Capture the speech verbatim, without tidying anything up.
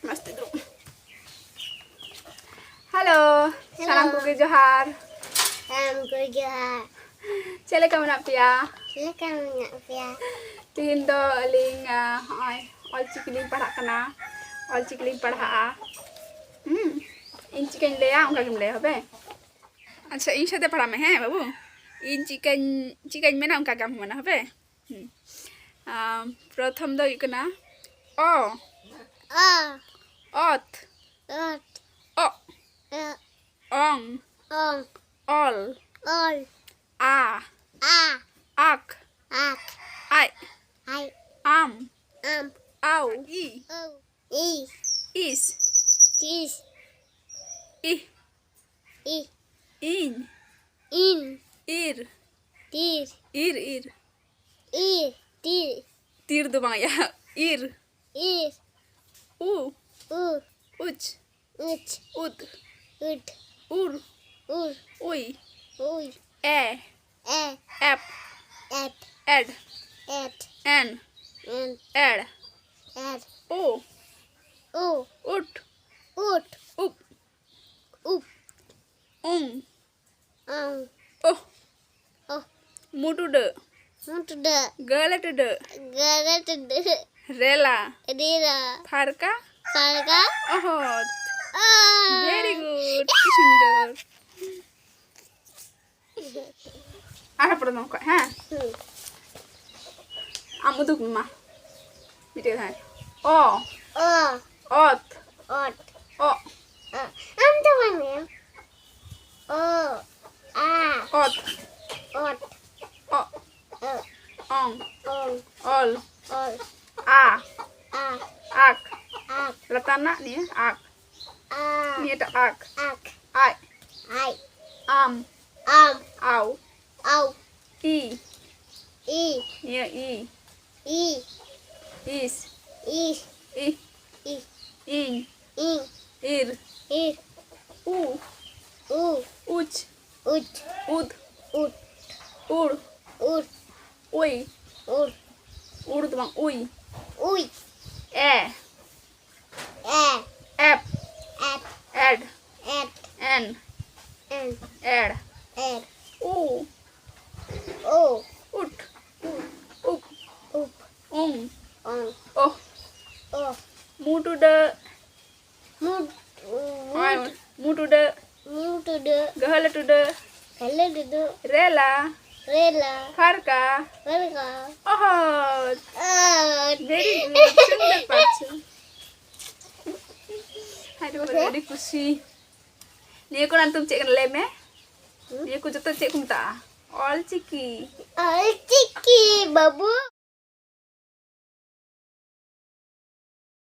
ᱢᱟᱥᱛᱮ ᱫᱩᱲᱩᱵ᱾ Hello. Hello. ᱥᱟᱱᱟᱢ ᱠᱚᱜᱮ ᱡᱚᱦᱟᱨ᱾ ᱥᱟᱱᱟᱢ ᱠᱚᱜᱮ ᱡᱚᱦᱟᱨ᱾ ᱪᱮᱫ ᱞᱮᱠᱟ ᱢᱮᱱᱟᱜ ᱯᱮᱭᱟ? ᱪᱮᱫ ᱞᱮᱠᱟ ᱢᱮᱱᱟᱜ ᱯᱮᱭᱟ? ᱛᱮᱦᱮᱧ ᱫᱚ ᱟᱹᱞᱤᱧ, ᱟ, ᱦᱚᱸᱜᱼᱚᱭ ᱚᱞᱪᱤᱠᱤ ᱞᱤᱧ ᱯᱟᱲᱦᱟᱜ ᱠᱟᱱᱟ᱾ ᱚᱞᱪᱤᱠᱤ ᱞᱤᱧ ᱯᱟᱲᱦᱟᱜᱼᱟ᱾ ᱦᱩᱸ᱾ ᱤᱧ ᱪᱤᱠᱟᱹᱧ ᱞᱟᱹᱭᱟ, ᱚᱱᱠᱟ ᱜᱮᱢ ᱞᱟᱹᱭᱟ, ᱦᱚᱵᱮ? ᱟᱪᱪᱷᱟ, ᱤᱧ ᱥᱟᱛᱮ ᱯᱟᱲᱦᱟᱜ ᱢᱮ, ᱦᱮᱸ ᱵᱟᱹᱵᱩ? ᱤᱧ ᱪᱤᱠᱟᱹᱧ, ᱪᱤᱠᱟᱹᱧ ᱢᱮᱱᱟ, ᱚᱱᱠᱟ ᱜᱮ ᱟᱢ ᱦᱚᱸ ᱢᱮᱱᱟ, ᱦᱚᱵᱮ? ᱦᱩᱸ᱾ ᱟᱢ, ᱯᱨᱚᱛᱷᱚᱢ ᱫᱚ ᱦᱩᱭᱩᱜ ᱠᱟᱱᱟ ᱚ᱾ ᱚ᱾ ᱚᱛ᱾ ᱚᱛ᱾ ᱚᱜ᱾ ᱚᱜ᱾ ᱚᱝ᱾ ᱚᱝ᱾ ᱚᱞ᱾ ᱚᱞ᱾ ᱟ᱾ ᱟ᱾ ᱟᱠ᱾ ᱟᱠ᱾ ᱟᱡ᱾ ᱟᱡ᱾ ᱟᱢ᱾ ᱟᱢ᱾ ᱟᱣ᱾ ᱤ᱾ ᱟᱣ᱾ ᱤ᱾ ᱤᱥ᱾ ᱤᱥ᱾ ᱤᱦ᱾ ᱤᱦ᱾ ᱤᱧ᱾ ᱤᱧ᱾ ᱤᱨ᱾ ᱛᱤᱨ᱾ ᱤᱨ, ᱤᱨ᱾ ᱤᱨ᱾ ᱛᱤᱨ᱾ ᱛᱤᱨ ᱫᱚ ᱵᱟᱝ ᱭᱟ, ᱤᱨ᱾ ᱤᱨ᱾ ᱩ᱾ ᱩ᱾ ᱩᱪ᱾ ᱩᱪ᱾ ᱩᱫ᱾ ᱩᱫ᱾ ᱩᱨ᱾ ᱩᱨ᱾ ᱩᱭ᱾ ᱩᱭ᱾ ᱮ᱾ ᱮ᱾ ᱮᱯ᱾ ᱮᱯ᱾ ᱮᱰ᱾ ᱮᱰ᱾ ᱮᱱ᱾ ᱮᱱ᱾ ᱮᱲ᱾ ᱮᱲ᱾ ᱳ᱾ ᱳ᱾ ᱩᱴ᱾ ᱩᱴ᱾ ᱩᱯ᱾ ᱩᱯ᱾ ᱩᱝ᱾ ᱟᱝ᱾ ᱳᱦ᱾ ᱳᱦ᱾ ᱢᱩ ᱴᱩᱰᱟᱹᱜ᱾ ᱢᱩ ᱴᱩᱰᱟᱹᱜ᱾ ᱜᱟᱹᱞᱟᱹ ᱴᱩᱰᱟᱹᱜ᱾ ᱜᱟᱹᱞᱟᱹ ᱴᱩᱰᱟᱹᱜ᱾ ᱨᱮᱞᱟ᱾ ᱨᱮᱞᱟ᱾ ᱯᱷᱟᱨᱠᱟ᱾ ᱯᱷᱟᱨᱠᱟ᱾ ᱚᱦᱚᱫ᱾ ᱚ᱾ Very good. ᱟᱹᱰᱤ ᱥᱩᱱᱫᱚᱨ᱾ ᱟᱨᱦᱚᱸ ᱯᱨᱚᱛᱷᱚᱢ ᱠᱷᱚᱱ, ᱦᱮᱸ? ᱦᱩᱸ᱾ ᱟᱢ ᱩᱫᱩᱜ ᱢᱮ ᱢᱟ᱾ ᱢᱤᱫᱴᱮᱡ ᱫᱷᱟᱣ᱾ ᱚ᱾ ᱚ᱾ ᱚᱛ᱾ ᱚᱛ᱾ ᱚᱜ᱾ ᱚ᱾ ᱟᱢ ᱫᱚ ᱵᱟᱝ ᱜᱮ᱾ ᱚ᱾ ᱟ᱾ ᱚᱛ᱾ ᱚᱛ᱾ ᱚᱜ᱾ ᱚᱜ᱾ ᱚᱝ᱾ ᱚᱝ᱾ ᱚᱞ᱾ ᱚᱞ᱾ ᱟ᱾ ᱟ᱾ ᱟᱠ᱾ ᱟᱠ᱾ ᱞᱟᱛᱟᱨ ᱨᱮᱱᱟᱜ ᱱᱤᱭᱟᱹ ᱟᱠ᱾ ᱟ᱾ ᱱᱤᱭᱟᱹᱴᱟᱜ ᱟᱠ᱾ ᱟᱠ᱾ ᱟᱡ᱾ ᱟᱡ᱾ ᱟᱢ᱾ ᱟᱢ᱾ ᱟᱣ᱾ ᱟᱣ᱾ ᱤ᱾ ᱤ᱾ ᱱᱤᱭᱟᱹ ᱤ᱾ ᱤ᱾ ᱤᱥ᱾ ᱤᱥ᱾ ᱤᱦ᱾ ᱤᱦ᱾ ᱤᱧ᱾ ᱤᱧ᱾ ᱤᱨ᱾ ᱤᱨ᱾ ᱩ᱾ ᱩ᱾ ᱩᱪ᱾ ᱩᱪ᱾ ᱩᱫ᱾ ᱩᱫ᱾ ᱩᱲ᱾ ᱩᱲ᱾ ᱩᱭ᱾ ᱩᱲ᱾ ᱩᱲ ᱫᱚ ᱵᱟᱝ, ᱩᱭ᱾ ᱩᱭ᱾ ᱮ᱾ ᱮ᱾ ᱢᱩ ᱴᱩᱰᱟᱹᱜ᱾ ᱢᱩ, ᱢᱩ, ᱦᱳᱭ, ᱢᱩ ᱴᱩᱰᱟᱹᱜ᱾ ᱢᱩ ᱴᱩᱰᱟᱹᱜ᱾ ᱜᱟᱹᱦᱞᱟᱹ ᱴᱩᱰᱟᱹᱜ᱾ ᱜᱟᱹᱦᱞᱟᱹ ᱴᱩᱰᱟᱹᱜ᱾ ᱨᱮᱞᱟ᱾ ᱨᱮᱞᱟ᱾ ᱯᱷᱟᱨᱠᱟ᱾ ᱯᱷᱟᱨᱠᱟ᱾ ᱚᱦᱚᱫ᱾ ᱚᱦᱚᱫ᱾ Very good. ᱥᱩᱱᱫᱚᱨ ᱯᱟᱨᱪᱩ᱾ ᱟᱹᱰᱤ ᱠᱩᱥᱤ᱾ ᱱᱤᱭᱟᱹ ᱠᱚ ᱧᱩᱛᱩᱢ ᱪᱮᱫ ᱠᱟᱱᱟ ᱞᱟᱹᱭ ᱢᱮ? ᱦᱩᱸ? ᱱᱤᱭᱟᱹ ᱠᱚ ᱡᱚᱛᱚ ᱪᱮᱫ ᱠᱚ ᱢᱮᱛᱟᱜᱼᱟ? ᱚᱞ ᱪᱤᱠᱤ᱾ ᱚᱞ ᱪᱤᱠᱤ, ᱵᱟᱹᱵᱩ᱾